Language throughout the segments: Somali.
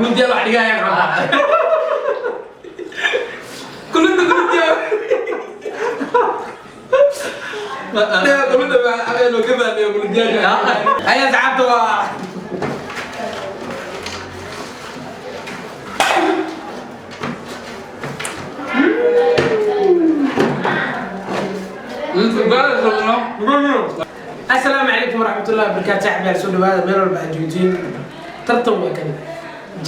Kuluntiya wax dhigayaan camal. Kulunta kuluntiya. Yaa kulunta baa habeen oo ka fahmaya kuluntiyaasha. Ayaa saxaabta waa. Asalaamu calaykum waraxmatullahi wabarakaatu, saaxiib yaal, soo dhawaada meel walba aad joogtiin. Tartan waa kan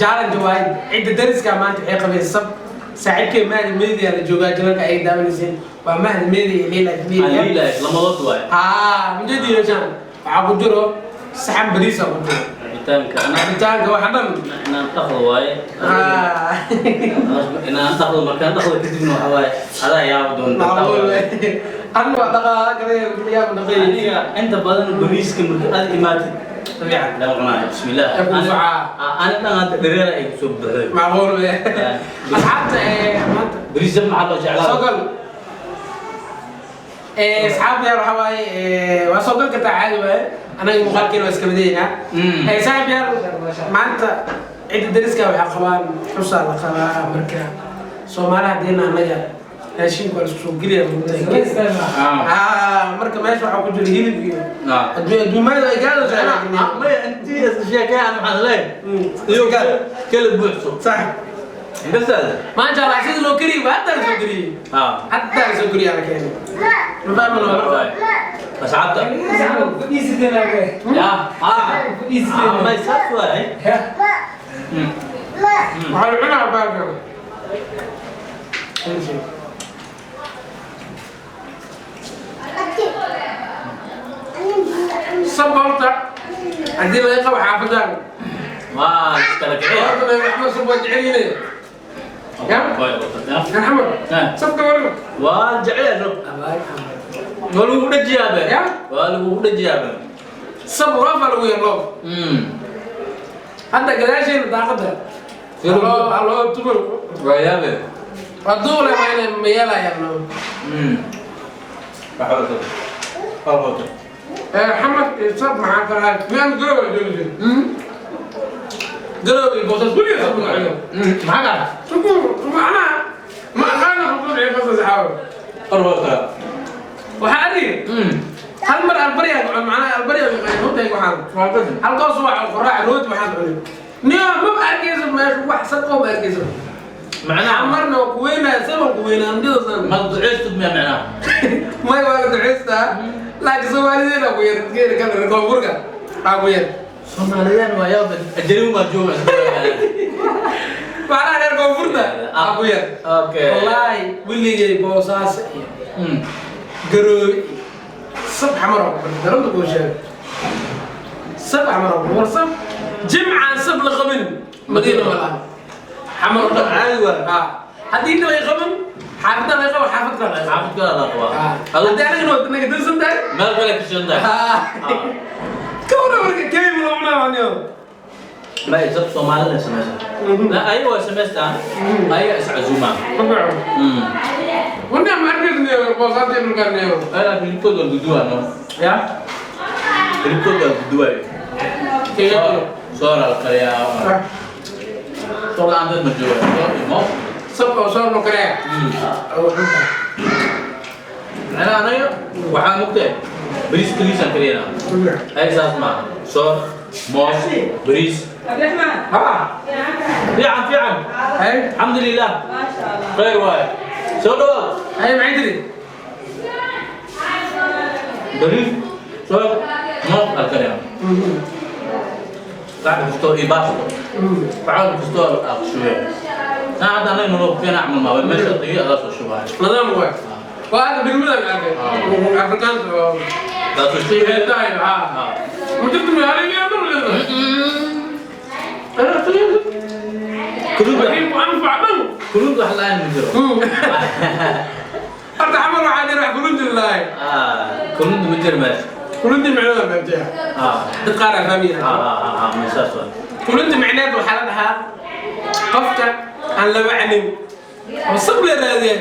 challenge waaye. Cidda dariska maanta waxay qabeen sab. Saaxiibkay Mahdi Media la joogaa, channelka ay daawanayseen waa Mahdi Media iyo Leila Media. Aliila lamadood waaye. Haa, mujeedii meeshaan waxaa ku jiro saxan bariis ku jiro. Cabitaanka ana Cabitaanka waxa dhan. Inaan dhaqdo waaye. Haa. Inaan dhaqdo, markaan dhaqdo kadibna waxa waaye adaa yaaba doonta. Macquul anna waa dhaqaa kale yaa dhaqay. Aniga inta badan bariiska marka aad imaatid Fiican. lama cunaayo, bismillaah. Ee, ku facaa. Ani dhan hadda dhareera ay kusoo baxoy. Macquul wey asxaabta maanta. Bariis maxaa loo jeclaa? Soo gal. Asxaabta yaal, waxaa waaye waa soo gal kartaa, caadi waaye. Anaga muuqaalkeena waa iska badaynaa. Saaxiib yaal, maanta cidda dariska waxay qabaan xusaa la qabaa. Marka Soomaali haddiina annaga raashinka waa la isku soo gelaya. Marka meesha waxaa ku jira hilib iyo adduumada ay gaadayso. Maya, intii isla sheekayaan waxaan leeyahay iyo kala buuxso. Sax. Inkastaada. Maasha Allah, sida loo kariyey ba hadda la soo geliyey. Hadda la soo geliyaa la keenay, ma fahmin marka. Asxaabta ya may saas waaye. Waxaa la cunaa baalka. Sab horta haddii laga qabo xaafadan waa iskala kiciya. Horta waxba sab waa jecelyihiin ya Maxamed, sabka warna. Waa jecel, waa lagu dhajiyaabe. Ya? Waa lagu dhajiyaabe. Sab loofa lagu yar loof. Hadda gadaasheena daaqada haloo tumar. Waa yaabe. Waa duule, waa inay mayeelayaan no. Maxamed sab maxaa kala miyaan garowe joogi jirin? Garowe iyo Boosas weligeed sab lagu cuno. Maxaa kaa? Macnaha ma aqaana xuquuq iyo qasas xaawo. Waxaa adiga hal mar albarya macnaha albarya mugtahay, waxaan halkaas wax qoraac rooti waxaan cunay niyo maba arkayso meesha wax sabqoo ma arkayso. Macnaha marna waa ku weynaya, sabab ku weynaa andhidasan. Ma duceystid miya macnaha? May, waa la duceystaa, laakiin Soomaalideena ku yar, geela kale reer koonfurka aa ku yar. Soomaaliyaan waa yaaba, ajariin waa jooga. Macnaha reer koonfurta aa ku yar. Okay. Wallaahi weligay Boosaaso iyo Garoobe iyo sab xamar oo ku bartay daranta kuu sheegay sab xamar oo war sab jimcaan sab la qabin Madiina ma laha xamar oo dhan. Caadi waa. Haa, haddii inta laga qaban xaafadda laga qabo, xaafad kale laga qabo. Xaafad kale la qabaa. Haddii anigana waa naga darsan tahay. Meel kale ka shidan tahay. Haa, ka waran marka keyma loo cunaa aniyo? May, sab Soomaalida samaysan la, ayaga waa samaystaan, ayaga is casuumaan. Wanda ma arkaysa Boosaasii dhulkaan niyo. Laakiin hilibkooda waa guduwaa no. Ya. Hilibkooda waa guduwaayo. Soora la kariyaa, soor la-aan dad ma jooga, soor iyo moos. Sab oo soor loo kariyaa. Macnaha anaga waxaa mugtahay bariis keliisaan kariyanaa, ayaga saas maaha, soor, moos, bariis. Haa. Fiican fiican. Hay. Alxamdulilah, khayr waaye, soo dhawaad. Hay, maxay tiri? Bariis, soor, moos al kariyaa, wax kastoo iyo baasto, wax kastoo aad shubee. Hadda anaga naloo keena camal maa meesha tagiyo adaa soo shubaayo. Nidaam waay, waa hadda degmadan arkay Afrikaanta oo Daa soo shubee. tahay. Haa, ma jirto magaalo Kulud. Wixii ku anfac dhan. Kulud wax la-aan ma jiro. Horta xamar waxaa jira wax kulunti lahay. Kulud ma jiro meesha. Kulunti micnaheeda fahamtay? Dad qaar aa fahmaya. Saas waa. Kulunti micnaheed waxaa la dhahaa qofka aan la wacnin oo sab la raadiyay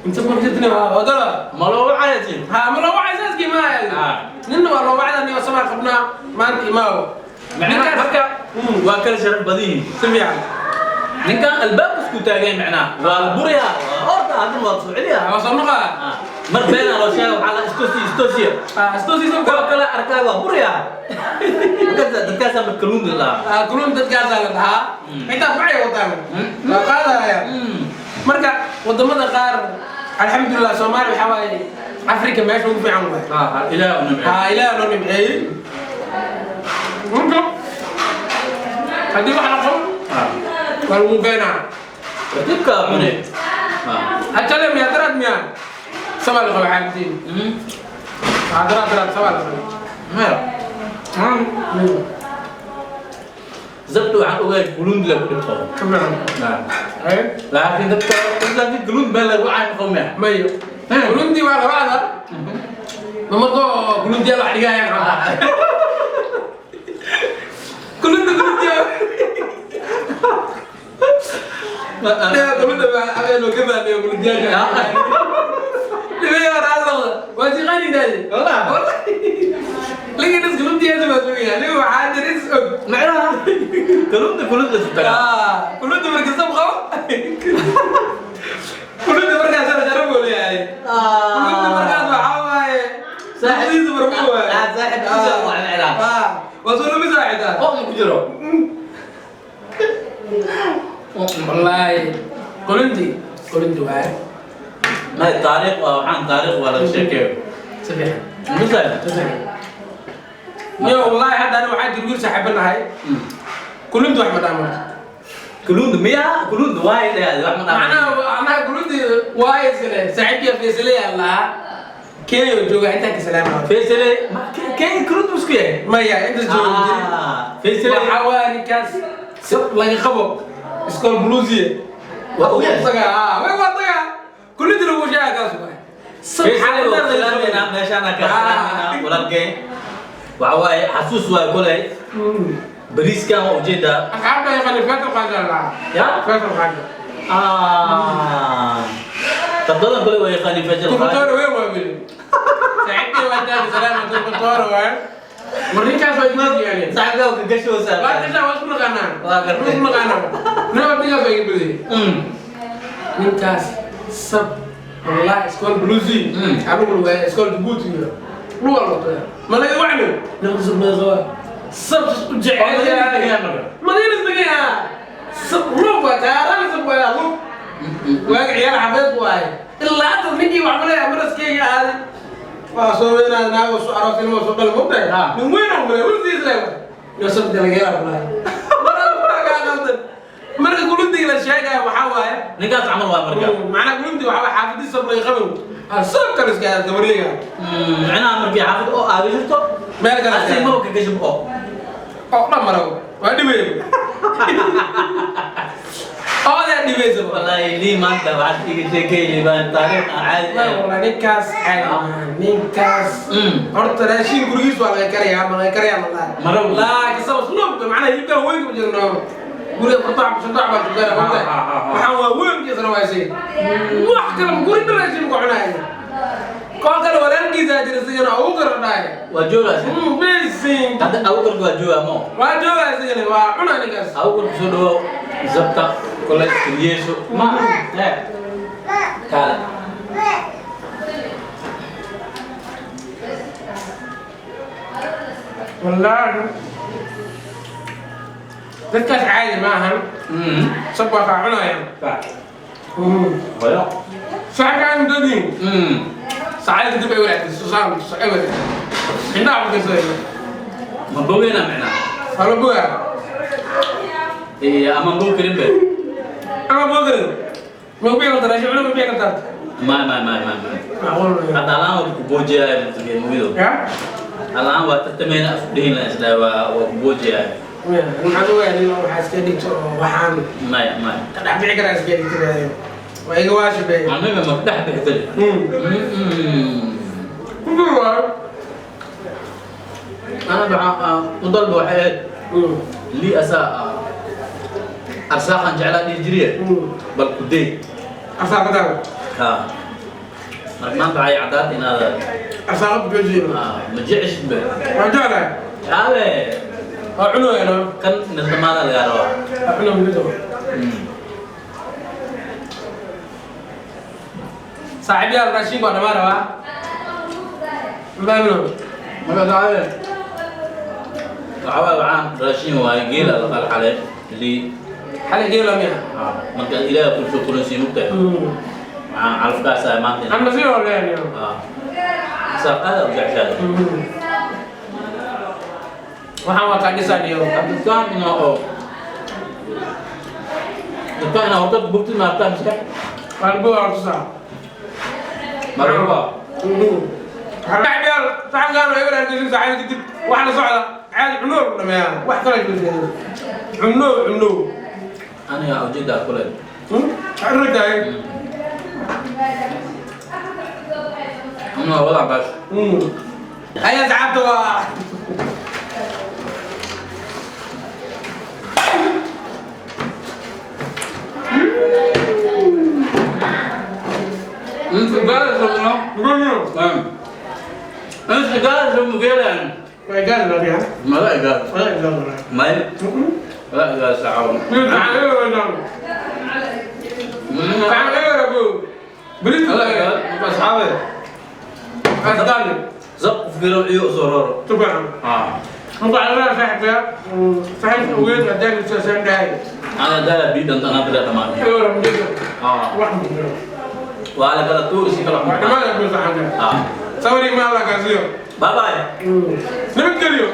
inta markadna waa odala. Ma loo wacayatin? Ha, ma loo wacay saaskii maaha. Ninna waa loo wacda, niyo sabaa qabnaa maanta imaawo. Macnaha marka Waa kala sharaf badan yihiin. Si fiican. Ninkan albaabka isku taagay macnaha waa la burayaa, orda haddan waa la soo celiyaa. Waa soo noqaa. Mar beenaa loo sheega, waxaa la istoosiya istoosiya. Istoosiisa. Kuwa kale arkaa waa burayaa. Dadkaasaa marka kaluun la dhahaa. Kaluun dadkaasaa la dhahaa, xitaa bacay wataan waa qaadaya. Marka wadamada qaar, alxamdulilah, Soomaaliya waxaa waaye Afrika meesha ugu fiican waay. Ilaah u nimceeyey. Haa, Ilaah noo nimceeyey. Marka haddii wax la qabo waa lagu keenaa. Tartiibka cune. Hatale miya daraad miya sabaa la qaba xaabtiin. Daraad daraad sabaa la qaba. Maya. Zabta waxaan ogahay guluund lagu dhibto. Laakiin dadka, laakiin guluund meel lagu caan qowmiya. Mayo. Gulundi waa labada. Mamarko gulundiya wax dhigayaan. Gulundi gulundiya. Gulunda baa habeen oo ka baadhiyo gulundiyaasha. Dhibayo raadlo. Waa si qani daadi. Wallah. Lagi nas gulundiyaasha baa sugaya. Nigu waxaa jira is og. Macnaha guluunda guluunda isu tagaa. Gulunda marka sab qabo. Gulunda markaas sharaf buu leeyahay. Gulunda markaas waxaa waaye. Saaxiibkiisu markuu waaye. Saaxiibkiisa waa macnaha. Waa soo lumi saaxiibtaa. Oo ma ku jiro. Wallaahi qulundi qulundi waaye. Ma taariikh waa waxaan taariikh waa laga sheekeeyo. Si fiican. Misal. Si fiican. Yo wallaahi hadda aniga waxaa jir wiil saaxiibo nahay. Qulundi wax ma dhaamo. Guluund miya guluund waay dhahay wax ma dhaamo. Macnaha qulundi waaye iskale saaxiibkiya Faisale lahaa. Kenya jooga intaan ka salaama. Faisale ma Kenya guluund isku yahay. Maya inta jooga jiri. Faisale waxaa waaye ninkaas laga qabo iskool buluusiye. Waa ogahay. Tagaa way waa tagaa. Qulundi lagu sheegaa kaas waay. Faisale waa salaamayna meeshaan ka salaamayna walaalkeen. Waxa waaye xasuus waay kolay. Bariiskan waa ujeedaa. Asxaabta yaqaan Faisal Qaajar lahaa. Ya? Faisal Qaajar. Dad badan kolay waa yaqaaniin Faisal Qaajar. Turkutoore weyn waa weli. Saaxiibkay waa taagi salaama turkutoore waay. War ninkaas waa igu diyaariyeen. Saaxiibkaa ka gashoosaa. Waa gashaa, waa isku naqaanaa. Waa gartay. Isku naqaanaa. Ninkaas ninkaas waa iga badiyey. Ninkaas sab wallahi iskool buluusi. Anigu waa iskool Djibouti iyo luwa loo tagaa. Ma laga wacno? Ninka sab laga qabaa. Sab u jecel yahay. Madiina isdegan. Sab lug waa taaraan sab waa lug. Waaga ciyaal xaafeed waaye. Ilaa hadda ninkii wax malaya maraskeyga aaday. Waa soo weynaa naago soo aroos ilmo soo dhalay mogtahay. Nin weyn oo malaya weligiis leh. Yo sab dalageera wallahi. Marka gulundiga la sheegaya waxaa waaye. Ninkaas camal waa marka. Macnaha gulundi waxaa waaye xaafadiisa sab laga qabow. Sab kale iska aada wareega. Macnaha markii xaafad oo aadi jirto meel kale asi ma ka gasho oo. Oo dhan marago. Waa dhibayba. Oodaa dhibaysa. Wallahi lii maanta waxaad iga sheekeeyay baan taariikh aan caadi ahayn. Wallahi ninkaas caadi maaha. Ninkaas. Horta raashin gurigiis waa laga karayaa, ma laga karayaa wallahi. Marago. Laakiin sabab sloobka macnaha hilibkan weyn kuma jirno. Guriga qurtac shantac baa ku gaara wallahi. Waxaan waa weynkiisana waa shay. Wax kale ma guri raashin ku cunayo. Koo kale walaalkiisa jira isagana ugu garadhaay. Waa joogaa. Amazing. Hadda abukarku waa joogaa mo. Waa joogaa isagana waa cunaa ninkaas. Abukarku soo dhawow zabta kolay iskiliyeesho. Ma kaale. Wallaahi dadkaas caadi ma ahan. Sab waa kaa cunayaan. Waya. Saxkaan dadin. Saacada kadib ay walaacday susaan ay walaacday. Indhaha ku karsaday. Ma bogeyna macnaha. Waa la bogaa. Ama bog karin be. Ama bogarin. Ma ku bixi kartaa raashin cuna ma bixi kartaa? Ma ma ma ma ma. Macquul. Hadda alaan waa ku boojiyaya mugido. Ya? Alaan waa tartamayna isku dhihin la isla waa ku boojiyaya. Maxaad ogahay nin waxaa iska dhigto oo waxaan Maya maya. ka dhex bixi karaa iska dhigto. Waa iga waashibe. Aniga ma dhex bixi karin. Ana waxaa u dalba waxay ahayd lii asaa arsaaqan jeclaa dhihi jiriye bal ku day. Arsaaqadaada. Ha. Marka maanta waxay caddaad inaad Arsaaqad joojiyo. Ma jeceshid be. Waan jeclahay. Aabe. Waa cunooyana. Kan nildhamaada lagaa rabaa. Waa cuno mid. Saaxiibyaal, raashinka waa dhamaan rabaa. Maamino. Waxaa waaye, waxaan raashin waaye, geela la qalxale lii. Xalay geela miya? Marka Ilaahay ku soo kulansiiyo, mugtahay, waxaan calafkaas ah maanta. Ama sidoo leeyahay. Saa aad u jeceshahay. Waxaan waa kaa dhisaniyo. Dadkaan ina oo dadkaan ina horta bugtid maartaa miska. Waa lagu hortusaa. Marwaba. Saaxiibyaal, saxankaan waa eber hargeysa saaxiib kadib wax la socda caadi cuno lagu dhameeyaa, wax kale jiro, cuno cuno. Aniga ujeedaa kule. Ragtahay. Ana wada baash. Haya, asxaabta, waa Inta gaar sabno. Inta gaar sabno geelan. Waa gaar la riyaa. Ma la gaar. Waa gaar la. Ma la gaar sacawn. Bariis. La gaar asxaabe. Asdaan. Zab fikiro iyo sororo. Tubaan. Muqaalada saaxiibka saaxiibka ugeed haddaan soo dhahay. Ana dala biidan ana bila tamaan. Ewer mujito. Wax mujito. Waa la kala tuuri si kala. Waa dhammaan ku saxan. Sawiri ma la kaasiyo. Bye bye. Nabadgelyo.